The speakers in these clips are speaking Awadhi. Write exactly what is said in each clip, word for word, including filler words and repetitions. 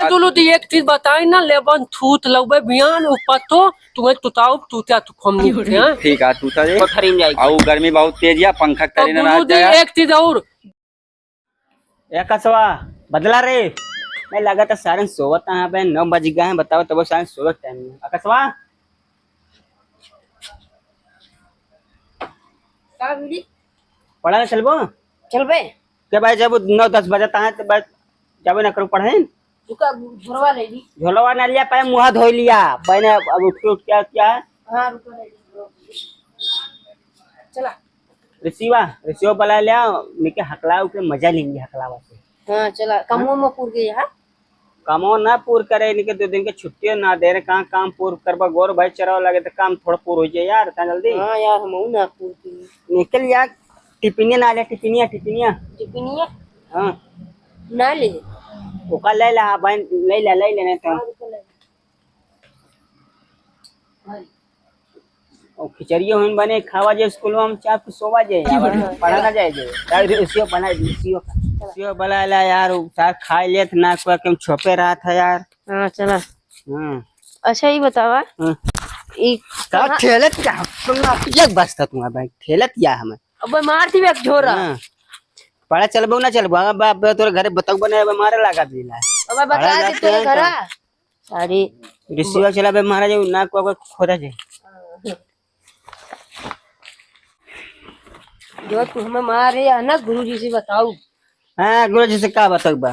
दुलू दी एक चीज बताई ना, लेबन थूत लउबे बियान उ पत्तो, तुम्हें तुताउब तूत्या तू खम नहीं थे, हाँ? ठीक है, तूता दे। कोठरी में जाएगी। आउ गर्मी बहुत तेज है, पंखा के तरे ना गुरु रहा दी जाए। एक चीज और। ए आकाशवा, बदला रे। मैं लगा था सारे सोवत हैं, बे नौ बज गए हैं, बताओ तब सारे सोवत टाइम में। आकाशवा। का बीड़ी? पढ़ा ना चलबो? चलबे। के भाई, जब नौ दस बजता है, तो बस जाबे ना करू पढ़े। रुका, झोलवा ले ली। झोलवा ना लिया, पहले मुँह धो लिया। बहने अब उठ के उठ क्या, क्या है? हाँ, रुका, ले ली। चला। रिसीवा, रिसीवा बला लिया, निके हकला उके मजा लेंगे हकलावा से। हाँ, चला, कमो में पूर गई है। कमो ना पूर करे, इनके दो दिन के छुट्टियो ना दे रहे, कहाँ काम पूर करबा, गोर भाई चराव लगे तो काम थोड़ा पूर हो जाए यार, इतना जल्दी। हाँ यार, हम ना पूर की। निकल यार, टिफिनिया ना ले, टिफिनिया, टिफिनिया। टिफिनिया? हाँ। ना ले। ओका ले ला, हाँ, बहन, ले ला, ले लेने तो। हाँ, रुको, ले। और खिचड़ियो हम बने खावा जे स्कूलवा में चाप के सोवा जे, की बोले? पढ़ा ना जाए जे। ताई रे, उसियो बना दे, उसियो का। उसियो बना ला यार, उ सार खाए लेत ना, कोई के हम छोपे रहा था यार। हाँ, चला। हाँ। अच्छा, ये बतावा, हाँ। ई का कहाँ ठेलत का? सुन ना, एक बस था तुम्हारा बैंक, ठेलत क्या हमें? अब मार थी एक झोरा। हाँ। पढ़ा चलबो ना चलबो? अब, अब तोरे घरे बताऊ बने, अब मारे लगा दिला। अब पढ़ा बता दे जाते तोरे हैं घरा। तो। अरे। रिसीवर चला बे महाराज, उ नाक को खोदा जे। जो तू हमें मारे है ना, गुरुजी से बताऊ। हाँ, गुरुजी से का बताऊ बा?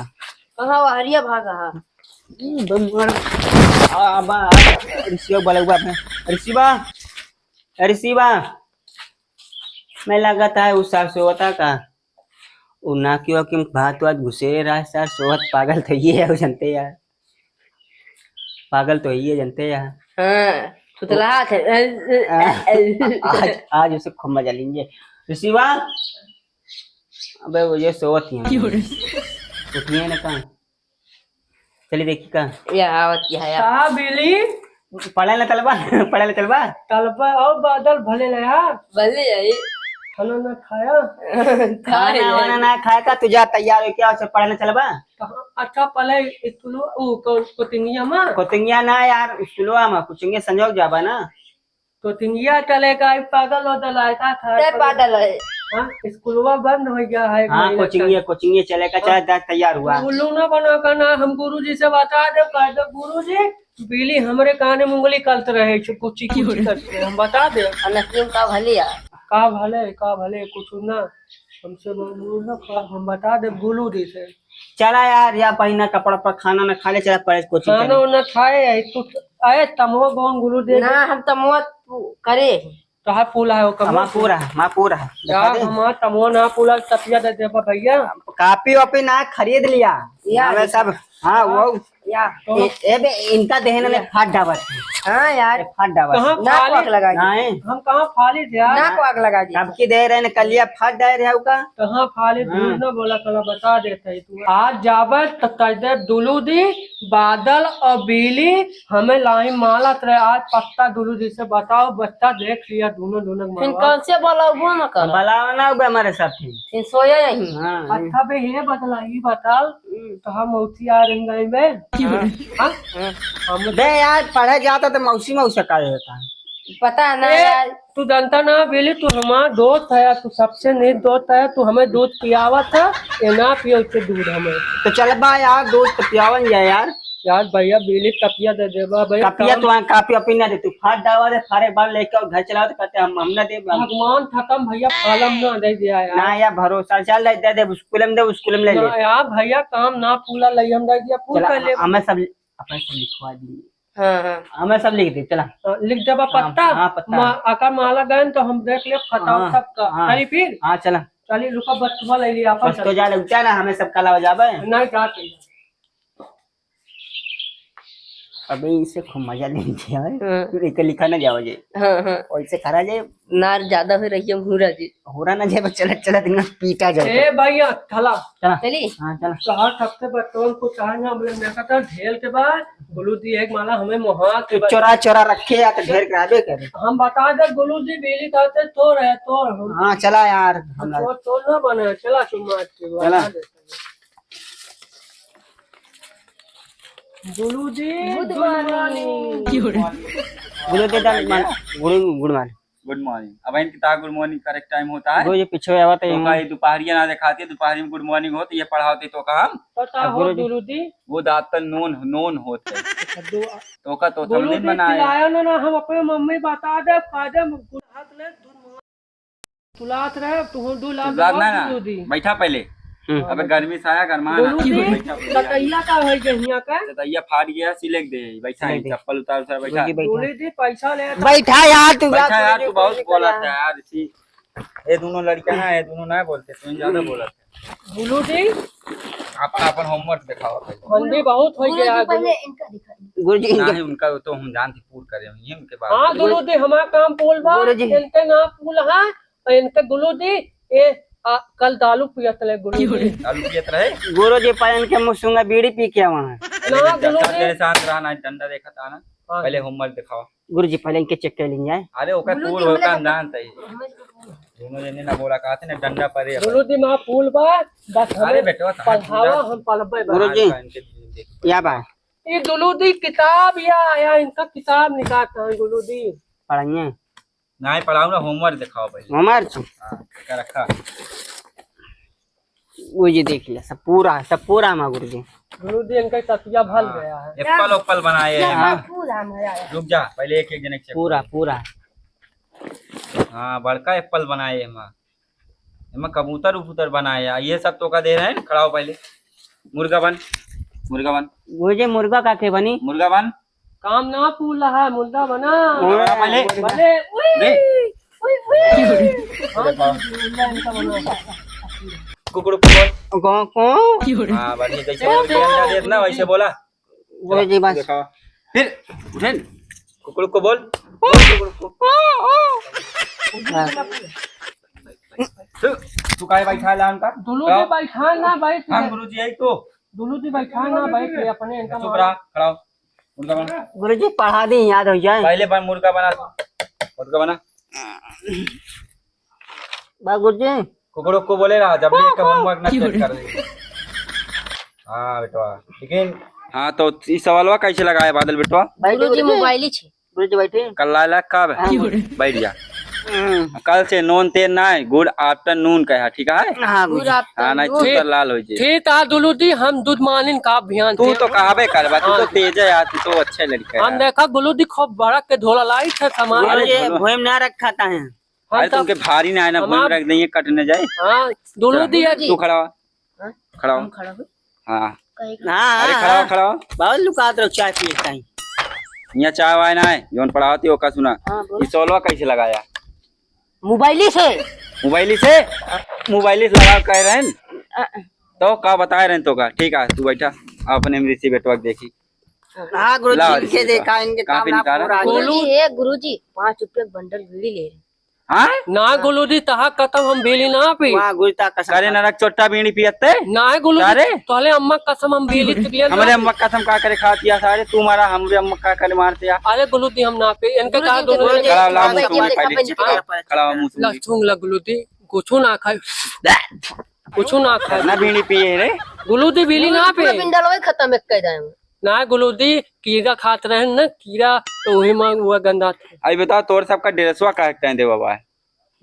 कहाँ वो हरिया भागा हा? हम्म, बे मार। आ, बा, आ, रिसीवर बलौबा बे। रिसीवा, ए रिसीवा। मैं लगत है उ सार सोवता का। उ नाकी वाकी में भात वात घुसेरे रहा सार, सोवत पागल तो ये है, जनते यार। पागल तो ये जनते यार। हाँ, थुथलात है। आ, आज, आज उसे खूब मजा लेंगे। रिसीवा, अबे वो ये सोवत ही हैं। क्यों रे? उठिए ना कहाँ? चली देखी का? या आवत की है, या। का बिली? पढ़े ला चलबा? पढ़े ला चलबा? चलबा और बादल भले ले, हाँ? भले आई। खाना ना खाया? खाए खाना ले। वाना ना खाए का, तू जा तैयार हो क्या, उसे पढ़े ला चलबा? कहाँ? अच्छा, पहले स्कूल, उ, को-, कोचिंगिया में? कोचिंगिया ना यार, स्कूलवा में, कोचिंगिया संजोग जाबा ना। कोचिंगिया चले का, ई पागल हो चला है, का खाए ते पड़े? पागल है। हाँ, स्कूलवा बंद हो गया है, हाँ, महीना कोचिंगिया, तक। कोचिंगिया चले का, हाँ। चाहे जा तैयार हुआ। तो उल्लू ना बनो का ना, हम गुरुजी से बता दे, कह दो, "गुरुजी, बिली हमरे काने में उंगली करत रहे, छु-, कुची, कुची करत रहे।" हम बता दे। आ नसीम का भले यार। का भले, का भले, कुछ ना। हमसे बोल, बोल ना, का हम बता दे, गुरु जी से। चला यार, या पहिना कपड़ा पर खाना ना खा ले, चला पढ़े कोचिंग खाना चले। उना खाए, आई तू, आए तमो कौन गुरु दे ना, दे। हम तमो पू-, करे। तोहार पूला है, वो कमो हमार पूरा है, हमार पूरा है। यार, देखा दे। हमार तमो ना पूला, तपिया दे देबा भैया। कापी वापी ना खरीद लिया। यार। हमें सब, हाँ, वो या। ए, ए बे, इनका देहन में या। फाट डावत है। हाँ यार। ए, फाट डावत कहाँ है। ना फाली? को आग लगा दी। नहीं। हम कहाँ फाली थे यार? ना को आग लगा दी। कब की दे रहे ने कलिया फाट डाय रहे का? कहाँ फाली? हाँ। झूठ ना बोला, कला बता देता है तू। आज जाबे त कह दे दुलू दी, बादल और बिली हमें लाई मालत रहे। आज पक्का दुलू दी से बताओ, बच्चा देख लिया दोनों, दोनों के फिर माँ बाप। कौन से बोला वो ना कर? बलाओ ना बे हमारे साथ ही। फिर सोया यहीं। हाँ। अच्छा बे, ये बतला, ये बताओ, हम्म। तो हम मौसी आ रही गई बे। की बोले? हाँ? हाँ। हम बे यार, पढ़े जाता तो मौसी मौसा का होता। पता ना ए, यार। तू जानता ना बेली, तू हमार दोस्त है यार, तू सबसे नेक दोस्त है, तू हमें दूध पियावत है, ये ना पियो उससे दूध हमें। तो चल बा यार, दूध तो पियावन जाए यार। यार भैया, बेली कपिया दे देबा भैया, कपिया काम तो वहाँ कापी वापी ना दे, तू फाट डावा दे, फारे बार लेके आओ, घर चलाओ तो कहते हम, हम ना दे। भगवान खत्म भैया, फालम ना दे दिया यार। ना यार, भरोसा, चल दे, दे दे, स्कूल में दे, स्कूल में ले ना ले। यार भैया, काम ना पूरा लई हम दे दिया, पूरा चला, कर ले। हमें सब, अपन सब लिखवा दी। हाँ, हाँ। हमें सब लिख दे, चला। हाँ, लिख देबा हाँ, पत्ता? हाँ, पत्ता। मा-, आका माला गयन तो हम देख लेब, खताब हाँ, सबका। हाँ। चली फिर? हाँ, चला। चली, रुका, बस तुम्हारा ले लिया, अपन बस तो चल। जा, रुक जा ना, हमें सब कला हो जाबे। नहीं, जा, चल। अबे, इसे खूब मजा लेंगे यार। हाँ। फिर एक लिखा ना जाओ जे। हाँ, हाँ। और इसे करा जाए। नार ज्यादा हो रही है, घूरा जी। हो रहा ना जाए, बस चलत, चलत इनका पीटा जाए। ए भैया, थला। चला। चली? हाँ, चला। कहा सबसे बतौन को चाहे ना, हमने देखा था ढेर के बाद, बोलू दी एक माला हमें मोहा के तो बाद। चोरा, चोरा रखे या तो ढेर कराबे करे। हम बता दे, बोलू दी बेली कहते तो रहे, तो हम। हाँ, चला यार, हम तो, तो ना बने, चला चुम्मा के चला। बता दे। गुलू जी, good morning। गुलू जी, गुड मॉर्निंग। गुड मॉर्निंग। अब इनके ता गुड मॉर्निंग करेक्ट टाइम होता है। गुरु जी, पीछे आवत है तो का यहाँ। ये दोपहरिया ना दिखाती, दोपहरिया में गुड मॉर्निंग होती, ये पढ़ावती तो का हम। पता अब हो गुरु जी। गुरु जी। वो दातन नोन, नोन होते। अच्छा, दो तो का तो गुरु थंबनेल जी बनाए। खिलाया ना, ना, हम अपने मम्मी बता दे, खा दे, हम हाथ ले, दूध मंगा। तुलात रहे, तू दो लाख तुलात ना, ना। गुरु जी। बैठा पहले। हम्म। अबे गर्मी से आया, गरमा ना। गुरु जी, बैठा पहले। ततैया का है गहिया का? ततैया फाट गया, सिलेक दे, बैठा सिलेक ही, दे। चप्पल उतार, उतार, बैठा। गुरु जी, पैसा ले। बैठा यार, तू बैठा यार, तू बहुत बोला था यार, इसी। ये दोनों लड़का ना, ये दोनों ना बोलते, तुम ज्यादा बोला था। गुरु जी। अपन, अपन होमवर्क दिखाओ पहले। ठंडी बहुत हो गुरु गया जी, है, पहले गुरु। इनका दिखाइए। गुरु जी, इनके नहीं, उनका तो हम जानते पूर करे हुए हैं, उनके बाद। हाँ, गुरु जी, हमारा काम पूल बा, गुरु जी। इनके ना पूल है, और इनके गुरु जी, ये, आ, कल दारू पियत रहे गुरु जी। दारू पियत रहे? गुरु जी, पर इनके मुसुंगा बीड़ी पी के आवा है। ना, अरे, गुरु जी। तेरे साथ रहा ना, डंडा देखा था ना, हाँ। पहले होमवर्क दिखाओ। गुरु जी, पहले इनके चेक कर लेंगे, आए। अरे, ओकर गुरु जी, तूर हमरे होकर को नान तई। हमरे को दोनों जने ना बोला, कहते ना डंडा परे अपन। गुरु जी, माँ फूल बा, बस अरे हमें बेटवा, कहाँ पढ़ावा, पूरा हम पढ़बे बा। गुरु जी, आज का इनके देख। या बा? ये गुरु जी किताब या आया, इनका किताब निकालता है गुरु जी। पढ़ाइए। नहीं पढ़ाओ ना, होमवर्क दिखाओ पहले। होमवर्क? हाँ, क्या रखा? वो जी देख लिया, सब पूरा, सब पूरा माँ गुरु जी। गुरु जी, इनका तकिया भल हाँ, गया है। एप्पल ओप्पल बनाए हैं क्या माँ। पूरा मजा आया। रुक जा, पहले एक एक जने के चेक पूरा, करो। पूरा। हाँ, बड़का एप्पल बनाए हैं माँ। एमा कबूतर उबूतर बनाए हैं। ये सब तो का दे रहे हैं, खड़ा हो पहले। मुर्गा बन, मुर्गा बन। वो जे मुर्गा का के बनी? मुर्गा बन। काम ना पूल रहा है, मुर्गा बना। मुर्गा बना पहले। बने, उई, दे। उई, उई। हाँ, मुर्गा इनका बना। कुकड़ू को बोल। कौन, कौन? हाँ, बढ़िया, जैसे मुर्गी अंडा देत ना, वैसे बोला। वो जी बस। देखा। फिर उठे न। कुकड़ू को बोल। तू, तू काहे बैठा है लान का? दुलू जी बैठा ना बैठ। हम गुरु जी आई तो। दुलू जी बैठा ना बैठ के अपने इनका चुप रहा, खड़ा हो। मुर्गा बना। गुरु जी पढ़ा दी, याद हो जाए। पहले बन मुर्गा बना। मुर्गा बना। बा गुरु जी। कुकड़ू को बोले रहा, जब भी एक होमवर्क ना चेक कर दे। हाँ बेटवा, लेकिन हाँ, तो ई सवालवा कैसे लगाए बादल बेटवा? बैठे गुरुजी, गुरुजी। मोबाइल ही छे। गुरुजी बैठे। कल लाला कब? हाँ, गुरुजी। बैठ जा। हम्म। कल से नोन तेन ना है, गुड आफ्टरनून कहा, ठीक है? हाँ, गुरुजी। गुड आफ्टरनून। हाँ, नहीं, तू तो लाल हो जे। ठीक है, दुलू दी, हम दूध मानिन का अभियान तू तो कहबे करबा, तू तो हाँ। तेज है यार, तू तो अच्छे लड़के हम है। देखा गुलू दी खूब बड़ा के ढोला लाई थे सामान। गुरुजी, भुइम ना रखा था है। हाँ, अरे, तब तुमके भारी ना है ना, भूमि में रख देंगे, कट न जाए। हाँ, दोनों चला। दिया जी। तू खड़ा हो। हाँ? खड़ा हो। हम खड़ा हो। हाँ। कहीं का? हाँ, अरे, हाँ, खड़ा हो, हाँ। खड़ा हो। बहुत लुकात रहो चाय पिए टाइम। यहाँ चाय वाय ना है, जौन पढ़ावती ओका सुना। हाँ, बोल। ई सोलवा कैसे लगाया? मोबाइली से। मोबाइली से? मोबाइली से लगा कह रहे हैं। अ, अ। तो का बताए रहे हैं तो का? ठीक है, तू बैठा, अपने में ऋषि बेटवा के देखी। हाँ, गुरुजी, लाओ, इनके इनके देखा, इनके कहाँ पे काम निकाला? पूरा। गुरुजी, हे गुरुजी, पाँच रुपया के बंडल बीड़ी ले रहे। हाँ? ना गुरुजी, तहा कसम हम बीड़ी ना पी। वाह, गुरुजी, तहा कसम करे खा। नरक चोट्टा बीड़ी पियते? ना गुरुजी, सारे? तोहले अम्मा कसम हम बीड़ी पी लिया हमरे ना। अम्मा कसम का करे खातिया सारे? तू मारा, हमरे अम्मा का करे मारते या? अरे गुरुजी, हम ना पी, इनके गुरुजी, कहा दोनों गुरुजी, ने खड़ा हो, लाओ, थोड़ा मुंह सा से खड़ा हो, खींच के खड़ा हो, मुंह से। लहसुन लग गुरुजी, कुछ ना खाए। कुछ ना खाए। ना बीड़ी पिए रे। गुरुजी, बीड़ी ना गुरुजी, पूरा पी। बिंडलवा ही खत्म एक कर जाएंगे। ना गुलूदी, कीड़ा खात रहे न, कीड़ा, तो वही में हुआ गंदा था। अभी बताओ, तोर सबका ड्रेसवा काहे के दे बाबा है?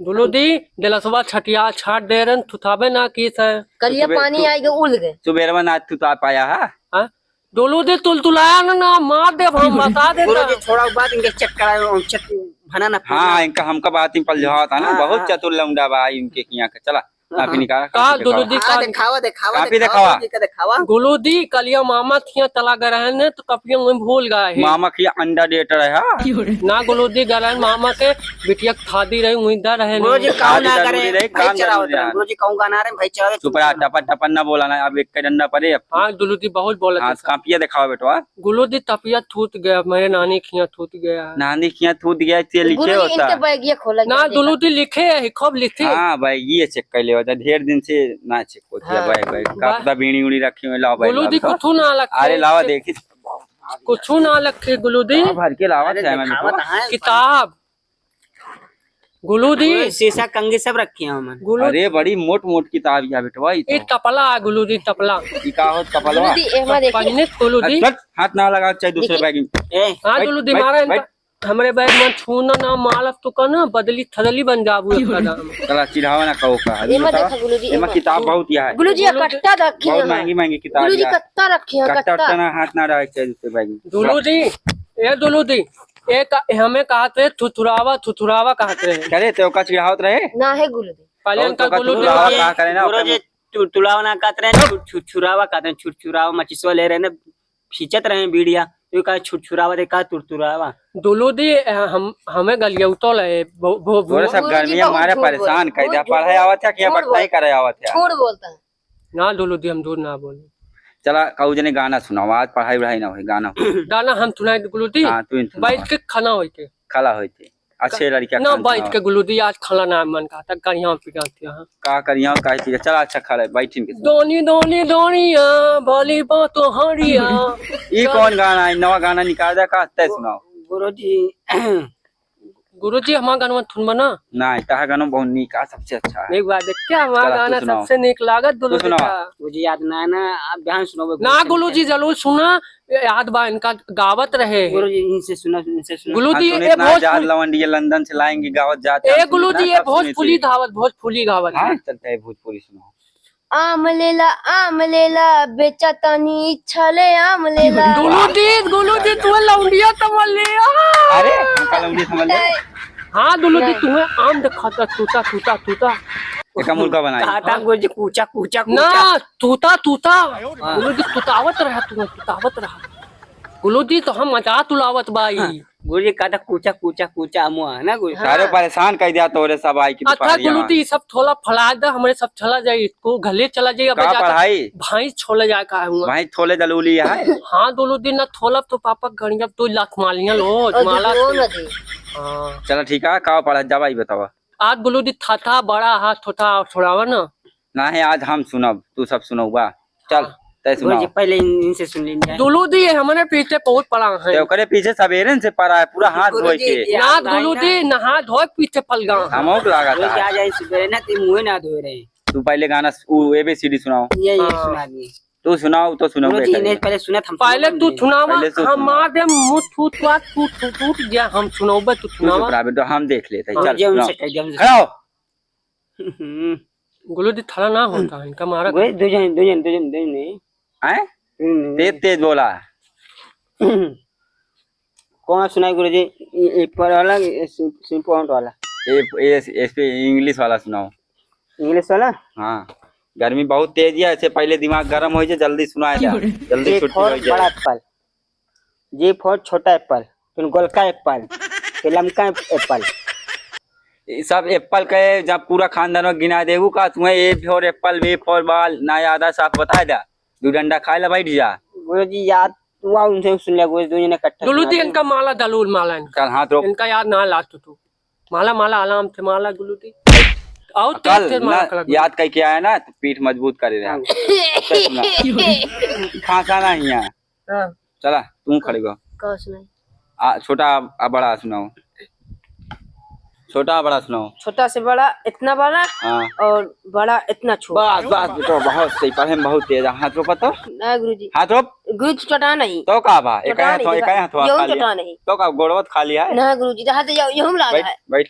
गुलूदी, ड्रेसवा छटिया छाट दे रहे, थुथाबे ना की से। कलिया सुबह पानी तू, आएगा, उल गए। सुबेरवा ना थुथा पाया है? हाँ? गुलूदी, तुलतुलाया ना, ना, मार दे, हम बता देता। गुरुजी, छोड़ा बात, इनके चेक कराए, चेक भना ना हाँ, इनका हमका बात ही पलझावा था ना, हाँ, बहुत हाँ। चतुर लौंडा बा इनके किया के। चला। आप ही निकाला, का कॉपी दिखावा। दुलू दी हाँ, का दिखावा, दिखावा, कापी दिखावा, दिखावा। दुलू दी का दिखावा। गुलू दी, कलिया मामा थिया चला गए रहे ने, तो कपिया में भूल गए हैं। मामा की अंडा डेट रहे, हाँ? ना गुलू दी गए रहे मामा के बिटिया के थादी रहे, वहीं दा रहे गुलू जी, ने। कौन शादी ना करे, जरूरी रहे, भाई काम चलावत जरूरी रहे। है। गुलू जी, कौन गाना रहे, भाई चलावत चुप रहा, रहे। टपा टपा ना बोला ना, अब एक डंडा परे अब। हाँ, दुलू दी बहुत बोलत हाँ, है। कापिया दिखावा बेटवा। गुलू दी तपिया थूत गया, मेरे नानी खिया थूत गया है। नानी खिया थूत गया, ते लिखे गुरु जी, होता। इनके बैगिया खोला ना, गया, दुलू देखा। दी लिखे है, खूब लिखे। हाँ, बैगिया चेक कर लेवा, ढेर दिन से ना चेक होती है, हाँ। बैग, बैग। बा- कापदा बीड़ी उड़ी रखी हुई, लाओ बैग, गुलू दी लाओ। कुछ ना लखे। अरे लावा देखी। कुछ ना लखे गुलू दी। हाँ, भर के लावा, अरे चाहे मैं दिखावा लिखवा। तो है। किताब। गुलू दी। ओए, शीशा कंघी सब रखी है हमन। गुलू अरे, बड़ी मोट मोट किताब या बेटवा, ई ई तो। तपला है गुलू दी, तपला। ई का हो, तपलवा? गुलू दी, एमा देखी। पन्ने गुलू दी। हट, हट, हाथ ना लगा, चाहे दूसरे देखी। बैग में। ए, हाँ, बैठ, गुलू दी, बैठ, मारा इनका। बैठ। हमरे बैग में छूना ना, मालत तो का ना, बदली थदली बन जाबू एक कदम। चला, चिढ़ावा ना कहो का। अभी एमा बताओ, देखा गुलू जी, एमा एमा। किताब बहुत या है। गुलू जी, गुलू जी। कट्टा रखी बहुत है। महंगी, महंगी किताब गुलू जी, या। कट्टा रखी है, कट्टा, कट्टा। कट्टा ना, हाथ ना रहे, चाहे दूसरे बैग में। गुलू जी, ए गुलू जी, ए का, हमें कहत रहे थुथुरावा, थुथुरावा कहत रहे। करे, ते ओका चिढ़ावत रहे? ना है गुलू जी। पहले तो उनका ओका गुलू जी थुथुरावा कहा करे ना, गुरु ओका जी, तु-, तुड़ावा ना कहत रहे, छु-, छु-, छुरावा कहत रहे, छुरछुरावा, मचिसवा ले रहे ना, खींचत रहे बीड़िया, तो का छुरछुरावा दे, का तुरतुरावा। दुलू दी, हम, हमें गलियौतल है, भो-, भो-, तोरे भो-, सब गुरु जी गर्मी बहुत मारे झूठ बोलता है। परेशान कर दिया। बहुत झूठ पढ़ाई बोलता है। आवत है कि झूठ पढ़ाई बोलता है। करे आवत है? झूठ बोलता है। ना दुलू दी, हम झूठ ना बोले। चला, कहू जने गाना सुनाओ, आज पढ़ाई वढ़ाई ना होई, गाना। गाना हम सुनाई दुलू दी? हाँ, तू ही सुनाओ। बैठ के खाना होई के। खड़ा होई के। अच्छे लड़का ना, खान बैठ सुनाओ। के गुलू दी, आज खाना ना मन कहता, करिया पे कहती है। का करिया, काहे चीज? चला, अच्छा, खड़ा है, बैठ इनके साथ। दोनी, दोनी, दोनिया, भोली बा तोहरिया। ई कौन गाना है? नवा गाना निकाल दे, का तय सुनाओ। गुरु जी। गुरु जी, हमारा गाना थुन बना। नहीं, तहा गाना बहुत नीक आ, सबसे अच्छा है। एक बार देख, क्या हमारा चला, तू गाना सुनाओ। सबसे नीक लागत, दुलू तू सुनाओ। देखा। गुरु जी, याद ना, ना, आप ध्यान सुनाओ, ना, गुरु जी, जरूर सुना। ये याद बा, इनका गावत रहे। गुरु जी, इनसे सुना, इनसे सुना। गुलू हाँ, दी, सुनित ए ना, भोजपुरी जात लवंडिया लंदन से लाएंगे, गावत जात ए जात गुलू सुनित दी, ना, ए सब सुनित भोजपुरी ही। धावत, भोजपुरी गावत। हाँ, चलता है भोजपुरी सुनाओ। आम लेला, आम लेला, बेचा तानी इच्छा ले आम लेला। गुलू दी, गुलू दी, तू लौंडिया समझ ले, आ। अरे, हम का लौंडिया समझ ले? हाँ, गुलू दी, नहीं। तुम्हें आम दिखाता, तूता, तूता, तूता। एका मुर्गा बनाई। कहा था गुरु जी, कूचा, कूचा, ना, कूचा। तूता, तूता। हाँ। गुलू दी, तुतावत रहा, तुम्हें तुतावत रहा। गुलू दी, तो हम मजाक उड़ावत बाई। हाँ, गुरु जी कहता, "कूचा, कूचा, कूचा, अमुआ," है ना गुरु जी? सारे हाँ। परेशान कर दिया तोरे सब आई की अच्छा, दुपहरिया गुलू में। दी, सब थोला फड़ा दे, हमरे सब चला जाई, इसको घले चला जाई, अब का जाकर पढ़ाई? भैंस छोले जाए का हुआ। भैंस छोले जलूली है। हाँ, दुलू दी ना थोलब तो पापा गणिया दो लाख मालियाँ लो, और माला दो से। ना दे। हाँ। चला ठीक है, का पढ़ा जावा, ई बतावा। आज गुलू दी थाथा बड़ा हाथ थोथा छोड़ावा ना। नाही, आज हम सुनब, तू सब सुनौबा। चल, हाँ। तय गुरु जी, सुनाओ। पहले इन-, इनसे सुन लीजिए। दुलू दी, हमरे पीछे बहुत पड़ा है। ते ओकरे पीछे सबेरन से पड़ा है, पूरा हाथ गुरु धोए जी, के। ये ना, आप दुलू लाइन दी, ना नहा धोए पीछे पलगा है। हमहू के लागत गुरु जी, है। आज आई सुबेरे ना, ते मुँहे ना धोए रहे। तू पहले गाना स-, उ A B C D सुनाओ। ये, ये हाँ। सुना दिए। तू सुनाओ, तो सुनौबे गुरु जी, करेंगे। नहीं, पहले सुना था, हम पहले सुनब तू नहीं। सुनावा, पहले तू हम सुनाओ। मार दे, मुँह थूत, थूत, थूत, थूत, थूत, जा हम सुनौबे, तू तू सुनावा। चुप रह बेटा, हम देख लेते हैं। हाँ, चल, जे उनसे सुनाओ। कह दे, हमसे खड़ा हो। हम्म। गुलू दी थड़ा ना होता है, इनका मारा गुरु, दो जन, दो जन, दो जन, दो जन नहीं। हैं? हम्म। तेज, तेज बोला। कौन सुनाई गुरु जी? ये, ये पर वाला, ये सिम-, simple वाला। ये, ये, इस पे English वाला सुनाओ। English वाला? हाँ। गर्मी बहुत तेज है, ऐसे पहले दिमाग गरम हो जाए, जल्दी सुनाए जा। जल्दी ये छुट्टी for हो जाए। बड़ा apple। G for छोटा apple, फिर गोलका apple, फिर लमका apple। ये सब apple के जब पूरा खानदान में गिना देबू का, तुम्हें A for apple, B for ball, ना याद है, साफ बताए दा। दो डंडा खाए ला बैठ जा। गुरु जी, याद हुआ उनसे सुन लिया, गुरु जी, दो जने इकट्ठा दुलू सुना दी दे। इनका माला, दलूल माला इनका। चल, हाथ रोक। इनका याद ना लात तू। माला, माला, आराम से माला गुलू दी। आओ, तेज, कल तेज माला ना करा गुलू। याद करके आया ना, तो पीठ मजबूत करे रहा। हाँ। चल सुना। खांसा ना हिया। हाँ। चला, तू खड़ी हो। का सुनाई? आ, छोटा आ बड़ा सुनाओ। छोटा आ बड़ा सुनाओ। छोटा से बड़ा इतना बड़ा हाँ। और बड़ा इतना छोटा। बस, बस, बेटा, बहुत सही। पढ़े में बहुत तेज है। हाथ रोको तो। ना गुरुजी। हाथ रोक। गुरुजी, चोटा नहीं। तो का बा? चोटा एक हाथ, नहीं, एक हाथ यहू खाली है। चोटा नहीं। तो का गोड़वत खाली है? ना गुरुजी, तो हाथ यहू, यहू में लाग बैठ, है। बैठ।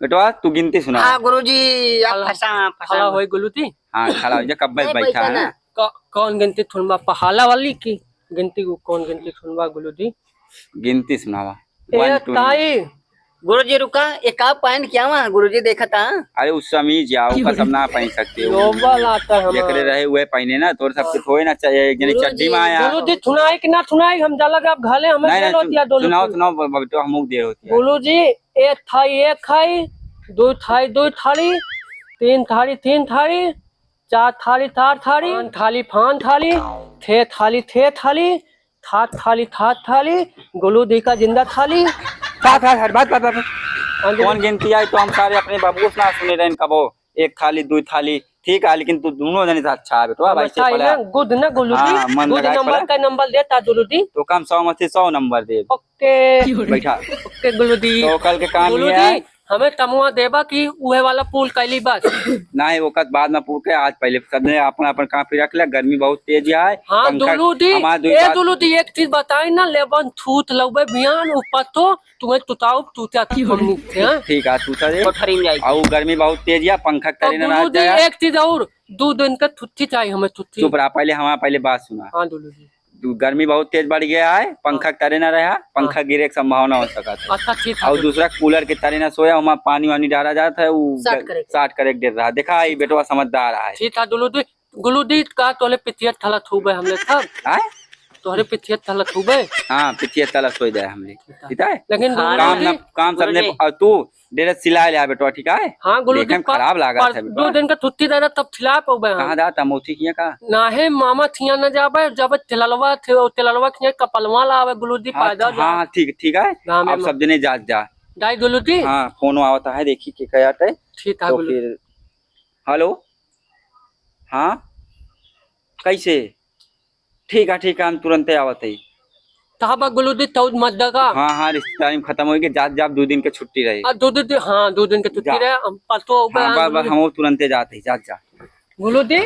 बेटवा, तू गिनती सुना। हाँ, गुरुजी, आप खड़ा, फंसा, फंसा। खड़ा होए गुलू दी। हाँ, खड़ा हो जा, कब्बे नहीं, बैठा बैठा है ना। ना। क-, कौन गिनती सुनबा, पहाला वाली की गिनती, को कौन गिनती सुनबा गुलू दी? गिनती सुनावा। ए, One, two। ताई। गुरुजी, रुका, एक आप पहन के आवा, गुरुजी देखा था। अरे, उस समीज जाओ, कसम ना पहन सकते हो। नोबल आता है हमारा। जेकरे रहे, वह पहने ना, तोर सबके थोए ना चाहिए, एक जने गुरुजी। चड्डी में आया। गुरुजी, सुनाई कि ना सुनाई, हम जाला के आप घाले, हमें नहीं, देर नहीं, होती है, सुन-, दो लोग सुनाओ, सुन। सुनाओ, बेटवा, हम देर होती है। गुरुजी, एक थाई, एक खाई, दो थाई, दो थाली, तीन थाली, तीन थाली, चार थाली, चार थाली, पान थाली, पान थाली, छे थाली, छे थाली, सात थाली, सात थाली, गोलू दी का जिंदा थाली। सात, सात, सात, बात, बात, बात। हाँ जी। कौन गिनती आई तो हम सारे अपने बाबू से ना सुने रहे कबो। एक थाली, दो थाली, ठीक है, लेकिन तू दोनों जने से अच्छा है बेटवा, अब भाई से अच्छा है पढ़ा। ना, गुद ना गोलू दी। हाँ, मन गुद लगाए नंबर पढ़ा। का नंबर देता गोलू दी। तो कम सौ में से सौ नंबर दे। ओके। बैठा। ओके, गुलू दी। तो कल के काम गुलू ये है। दी, हमें तमुआ देबा कि उहे वाला पुल कैली बस। नहीं, ओकर बाद में पुल के, आज पहले सबने अपन अपन काम पे रख ले। गर्मी बहुत तेज है। हाँ, पंखा, दुलू दी, हमार दुई ए बात दुलू दी, एक चीज बताई ना, लेबन थूत लउबे बिहान, उ पतो, तुम्हें तुताऊ, तूत्या तक हम निकते हैं। ठीक है, तूता दे। कोठरी में जाई। और गर्मी बहुत तेज है, पंखा और तरे ना दुलू दी, जाए। एक चीज और, दो दिन का छुट्टी चाहिए हमें, छुट्टी। चुप रहा, पहले हमारा पहले बात सुना। हाँ, दुलू दी। दू-, गर्मी बहुत तेज बढ़ गया है, पंखा हाँ। तरे ना रहा, पंखा हाँ। गिरे की संभावना हो सकत है। अच्छा, ठीक है, और ठीक। दूसरा कूलर के तरे ना सोया, वहाँ पानी वानी डाला जात है, वो शॉर्ट ग-, करे। शॉर्ट करे के डर रहा। देखा, ये बेटवा समझदार है। ठीक है, दुलू दी, गुलू दी का तोहरे पितिया ठलत हुबे हमले सब। आय? तोहरे पितिया ठलत हुबे। हाँ, पितिया ठलत हो जाए हमले। ठीक है। ठीक है? लेकिन हाँ, गुलू काम दी ना, काम सब ने, गुलू दी। और तू डेरे सिला ले बेटवा, ठीक है? हाँ, गुलू दी, देखम पर, खराब लागत पर है बेटवा। दो दिन का छुट्टी दे दे, तब सिला पाउबे हम। कहाँ जात है, मौसी किया का? नाहे, मामा थिया न जाबे, जब तेललवा थे, तेललवा किया कपलवा लावे, गुलू दी, हाँ, पैदा हाँ, जा। हाँ, ठीक, ठीक है। गाँव में अब मा-, सब जने जात जा। जाई गुलू दी? हाँ, फोन आवत है, देखी के कहे आते। ठीक है, तो गुलू। फिर, हेलो, हाँ, कैसे? ठीक है, ठीक है, हम तुरंते आवत है। कहाँ बा गुलू दी, तौद मत दगा। हाँ, हाँ, रिश्तेदारी में खत्म होइगे, जात जाब, दो दिन के छुट्टी रही। आ, दो दिन, हाँ, दो दिन के छुट्टी जा। रहे, हम परसों हो गए, हाँ, हाँ, बा, बा, गुलू दी। हम तुरंते जात है, जात जा। गुलू दी,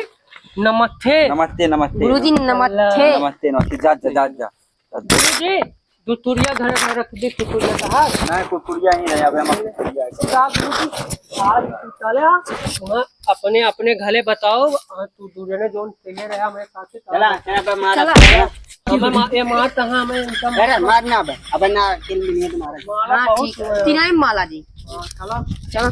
नमस्ते। नमस्ते, नमस्ते। गुलू दी, नमस्ते। नमस्ते, नमस्ते, जात जा, जात जा। गुलू दी, दो टुरिया घर में रख दी, कुकुरिया कहा। नहीं, कुकुरिया ही रहे, अब हम कुकुरिया है। का गुलू दी, आज तू चला, वहाँ अपने, अपने घरे बताओ, हाँ, तू दो जने जोन पहले रहा, हमारे साथ चला, चला, बे, मारा, चला। चला। हमें मा-, ये मार कहाँ, हमें इनका अरे, मार ना बे, अबे ना, तीन मिनट मारा। मारा हाँ, बहुत ठीक है। हुआ है। तीन ही माला जी। हाँ, चला। चला।